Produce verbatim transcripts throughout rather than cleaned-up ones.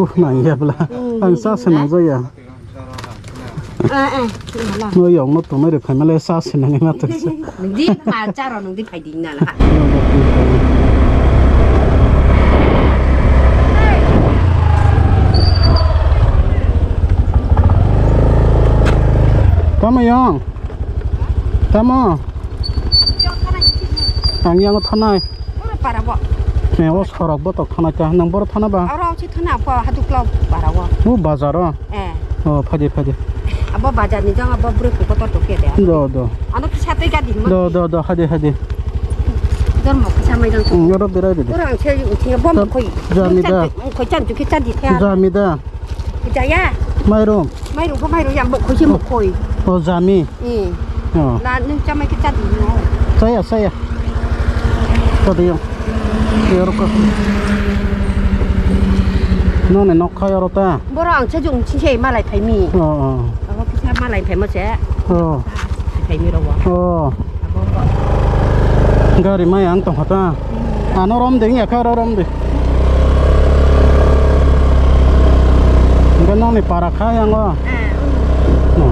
Uf, nang ya bla. Ang sa se nang ya. Ah, eh, wala. No yong no tongnai rok phaima le sa se nang ma tong sa. Nungdi pha charo nungdi phai di na la. Tamo yong? Tamo? Ang yang thanai. Oro para bo. He, o sorok botok thana cha, nang boro thana ba? Oro si thana po, haduk lo para bo. O bazar o? Eh. O, phadi, phadi. Abo bazar ni jang abo broi ko kotor to ke de. Do, do. Ano kisa tei gadi ma. Do, do, do, hadi, hadi. Dor mo kisa mai jang. Hmm, oro berai de. Oro ang se uthi bom khoi. Jami da. Khoi chan tu kisa di the. Jami da. Jaya. Mairum. Mairum ko mairum yang bo khoi se mo khoi. O jami. Hmm. Oh. La nung chamai ke chadi no. Saya, saya. Tadi yang. Yorko. No ne nok kha yorota. Boro ang chajung chinse malai phaimi. Oh, oh. Abo kisa malai phaimo se. Oh. Phaimi robo. Oh. Abo. Gari mai ang tong hata. Hmm. Ano rom de ya kha rom de. Enggak nang ni para kha yang o. Ah, hmm. No.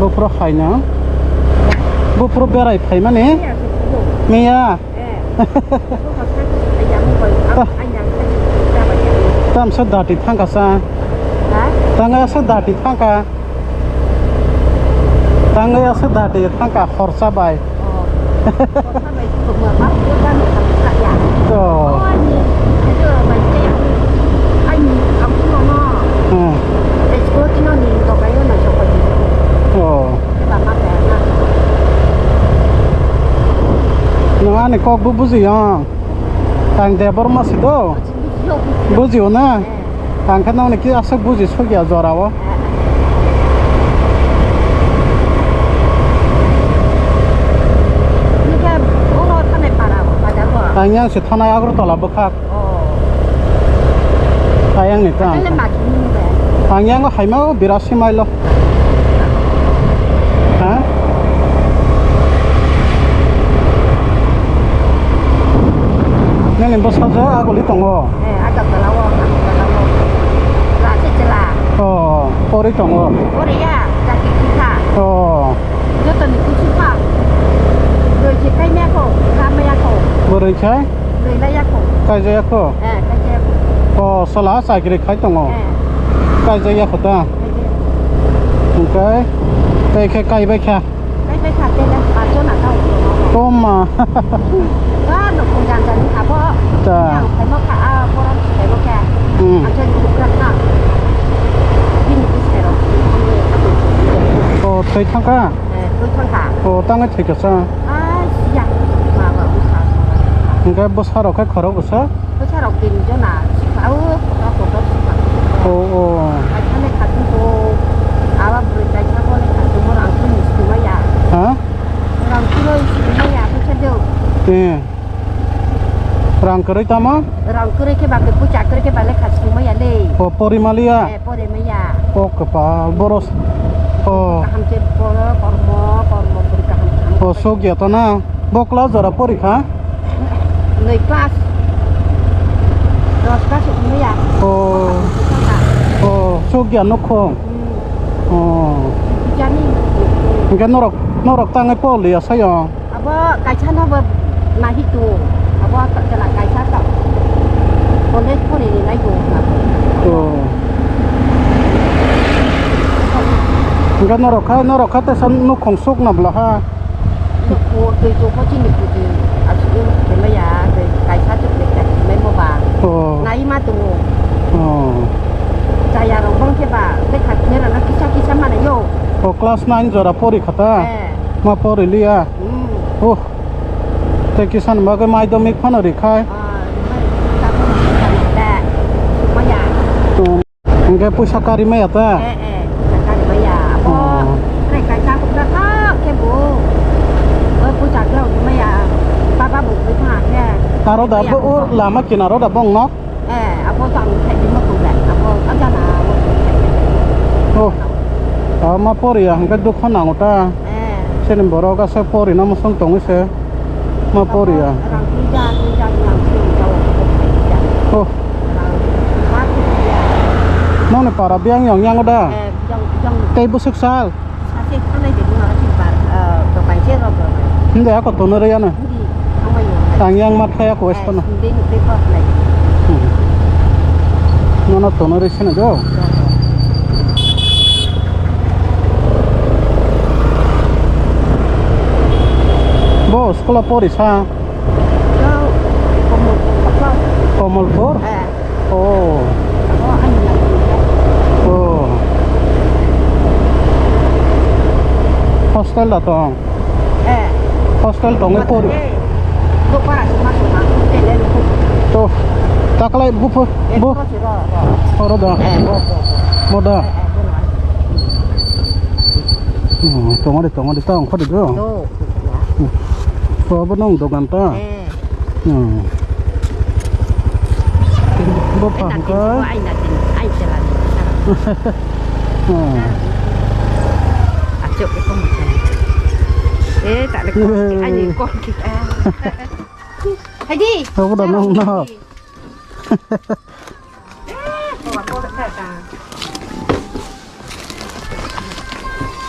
Bufro hai na. Bufro berai phai mani. Iya, susu. Miya. Eh. Aku masak, ayam koi, ayam koi. Tam sa dati thangka sa. Ha? Tanga sa dati thangka. Tangwi aswk da de thangka horsa bai. Oh. Horsa bai thangma ba, ba, ba, ba, ya. Oh. Oh, ani, ani, ani, ani, ang puno no. Hmm. Esko tino ni dokai no sokoi. Oh. Ba ma ba na. Nang ani kok bo buji ya. Tang Debbarma si do. Buji yo, buji yo. Buji yo na. Eh. Ang khe nokni khe aswk buji sukya jora o. Nokhe oro thanai para o, bazar o? Ang yang se thanai Agartala bwkhak. Oh. Ayang ni tang. Tele maki ni be? Ang yang haima o birasi mailo. Ha? Nini bwsajwk aguli tongo? Eh, Agartala o, Agartala o. Chwla se chwla. Oh, pori tongo? Pori ya, chakri kha. Oh. Joto ni kuchu kha. Roi se kai maya kho, kha maya kho. Boroi khai? Roi la ya kho. Kai jaya kho? Eh, kai jaya kho. Oh, chwla chakri khai tongo? Eh. Kai jaya kho ta? Kai jaya. Hwnkhe, tei khe kai bai kha? Kai bai kha, tei le paanch jona kha. Toma. Ba, nokong jang jani kha bo. Ta. Yang khaimo kha, ah, borom khaimo khe. Hmm. Ang khe bukra kha. Bini bwsai rok. Oh, thwi thang kha? Eh, thwi thang kha. Oh, tangwi thwi kha sa? Ah, siya. Ba, ba, bwsa. Hwnkhe bwsa rok khe khorok bwsa? Bwsa rok tin jona, sikha o, kotor kotor sikha. Oh, oh. Kaisa le khatung ko, aba bwrwi kaisa bo le khatung mo rang phuru ni sima ya. Ha? Rang phuru sima ya, bwsa do. Eh. Rang kwrwi tamo? Rang kwrwi khe ba khe bwsa kwrwi khe ba le khatung mo ya le. Oh, pori maliya? Eh, pori maya. Oh, kwpal, boros. Oh. Kaham khe boro kormo, kormo bwrwi kaham kaham. Oh, suk ya to na? Bo class jora pori kha? Noi class. Dos class wngya. Oh. Oh, sugya nukhung. Hmm. Oh. Jani. Hingke norok, norok tangwi pol ya sayo. Abo kaisa no bo nahi tu. Abo ta jala kaisa ta. College pori ni nai tu. Oh. Hingke norok kha, norok kha tesa nukhung suk na bwla ha. Nukhung twi tongkho chini kuching aswk khe maya, tei kaisa chwk le khe mai mo ba. Oh. Nai ma tongo. Oh. Chaya rok bang khe ba, tei kha khe rana kisa kisa mana yo. Oh, class nine jora pori kha ta? Eh. Ma pori liya? Hmm. Oh. Tei kisa ni bagwi madhyamik phano ri khai? Ah, ri khai. Maya. Oh. Hingke puisa kari maya ta? Eh, eh, puisa kari maya. Abo, oh, tei kaisa bwkha kha khe bo. Bo puisa khe maya. Baba bo thwi tha khe. Aro da bo o lama kinaro da bong nok? Eh, abo tang thai di mo kong da. Abo ajana abo. Oh. Ama poriya hingke dukho nango ta. Eh. Sini borok asa pori na musong tongwi se. Ma poriya. Rang twi ja, twi ja, rang twi ja, rang twi ja. Oh. Rang Para biyang yang yang da. Eh, yang, yang. Tei busuk sal. Sase thanai de nang si bar, eh, dokai se ro ro. Hindi ako tono re yana. Hindi, ang mayo. Ang yang mat kaya ko esto na. Hindi, hindi pa play. Hmm. Nono tono re sene do. Bo school pori sa. Komolpur. Eh. Oh. Oh, ani lagi ya. Oh. Hostel da tong. Eh. Hostel tong e pori. Eh. Lo para suma suma. Tele lo. To. Taklai bu pho. Eh, bu. Ro, ro, ro. Oro da. Eh, bo, bo, bo. Bo da. Eh, eh, bo, ro. Hmm, tongori, tongori, ta ongkhori do. To. Hmm. To, bo nong dogan ta. Eh. Hmm. Bo pha hangka. Hmm. Eh, tak ada kau. Ani kau kita. Hadi. Apa dah nong nak?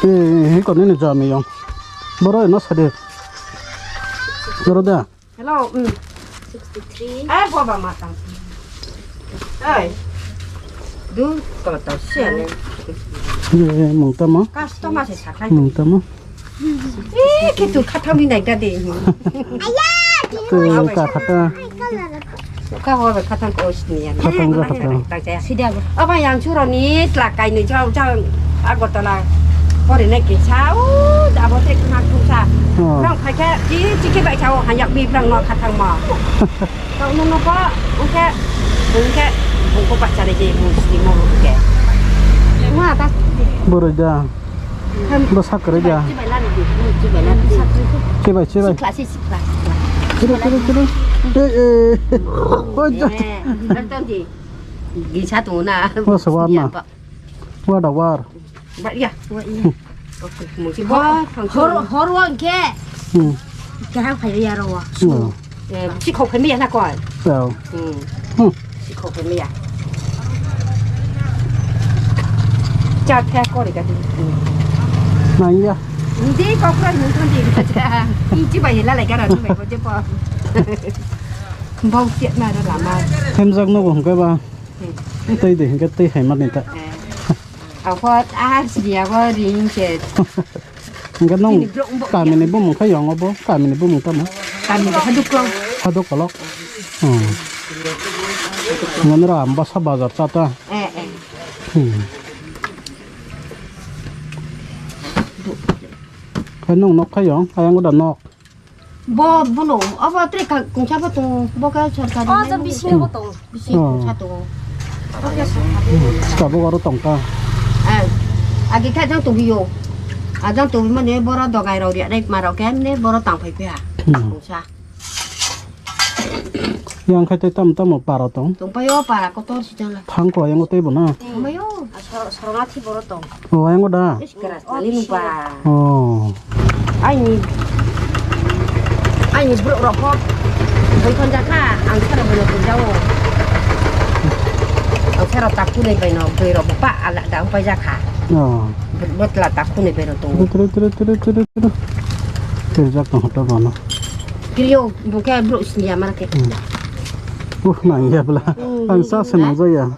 Eh, ini kau ni jami yang. Baru enak sedih. Baru dah. Hello, mm. Sixty-three. Eh, baba matang. Oi. Du, kalau tahu sih ni. Ye, mung tamo. Customer sih sakai. Mung tamo. Eh, kitu kata mi naik tadi. Tuh, ka kata. Ka ho kata ko sini ya. Kata enggak kata. Sida. Apa yang curoni telakai ni jauh jauh Agartala. Kori naik kisah. Oh, abo tek nak tusa. Oh. Orang pakai ji ji ke baik jauh hanya bi orang nak kata ma. Kau nono pa, oke, oke, buku pacar aja ibu sini mau oke. Semua atas. Boro ja. Bo sakre ja. Chibai lari di, chibai lari di. Chibai, chibai. Sikla si, sikla, sikla. Chibai, chibai, chibai. Eh, eh. Oh, ja. Eh, nonton di. Gisa tu na. Wah, sawar na. Wah, da war. Ba, ya. Wah, iya. Oke, mungkin ba, hor, hor, hor, wah, ke. Hmm. Kaham khayo ya ro wa. Hmm. Eh, si khok khayo ya na ko. Ya. Hmm. Hmm. Si khok khayo ya. Cha kha ko ri ka di. Nang ya. Hindi ko ko ni ko di ka cha. Inchi ba yela lai ka ra ni ko je pa. Bau tiat na ra lama. Hemjak no ko hung ka ba. Hmm. Tei de hung ka tei hai ma ni ta. Eh. Apo, ah, sini apo ring ke. Hingke nong kamini bumung khe yong obo, kamini bumung tamo? Kamini Haduk Kolok. Haduk Kolok. Hmm. Ngan ra basa bazar chata. Eh, eh. Hmm. Khe nong nok khe yong, ayang uda nok. Bo, bono, abo tre ka, kungsa bo tongo, bo khe sorkari. Oh, nai jo nai. Bisingo bo tongo. Bisi kungsa tongo. Bo khe sorkari. Tabuk aro tongkha. Eh, agi khe jang tubiyo. Ajang tubi mane boro dogai rok riya nai ma rok khe mane boro tang phai phiya. Hmm. Kungsa. Yang khai tei tamo tamo para tong? Tong paio para kotor si jang la. Thang ko yang tei bo na? Tong paio. Sor-, sornathi boro tong. Oh, yang da. Keras kali nungpa. Oh. Aini, aini bro rok kok. Bai kon jakha, ang sara bai no kon jao. Ang sara taku nei bai no, bai rok pa ala da pai jakha. Oh. Botla taku nei bai no tong. Tru, tru, tru. Terjak tong hoto bono. Kiliyo, buke bro sini ya marke. Hmm. Uh, nang ya bla. Hmm. Ang sa senang jaya.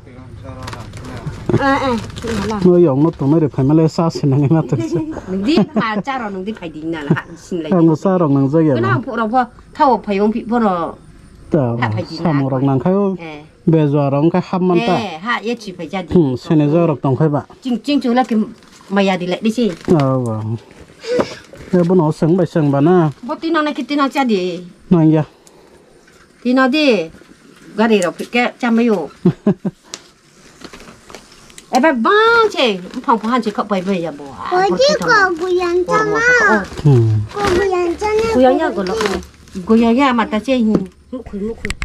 Eh, eh, wala. No yong no tongnai re phaimale sa se nangwi ma tongsa. Nungdi ma charo nungdi phaidi nala ha sinlai. Ang sa rok nang jagya. Kena pura pho thao phayong phi phono. Ta samung rok nang khayo. Eh. Bejua rok kha hap man ta. Eh, ha ye chi phai jadi. Hmm, sene jua rok tong khai ba. Ching ching chula ki maya di lai disi. Oh, wow. Ya bono seng bai seng bana. Bo tinang na ki tinang cha di. Nang ya. Tino di, gari rok phikhe chamayo. Eba bang che, phang phan che khok pai bai ya bo. Oji ko guyan chama. Hmm. Ko guyan chama. Guyan ya golo. Guyan ya mata che hi. Mukhui mukhui.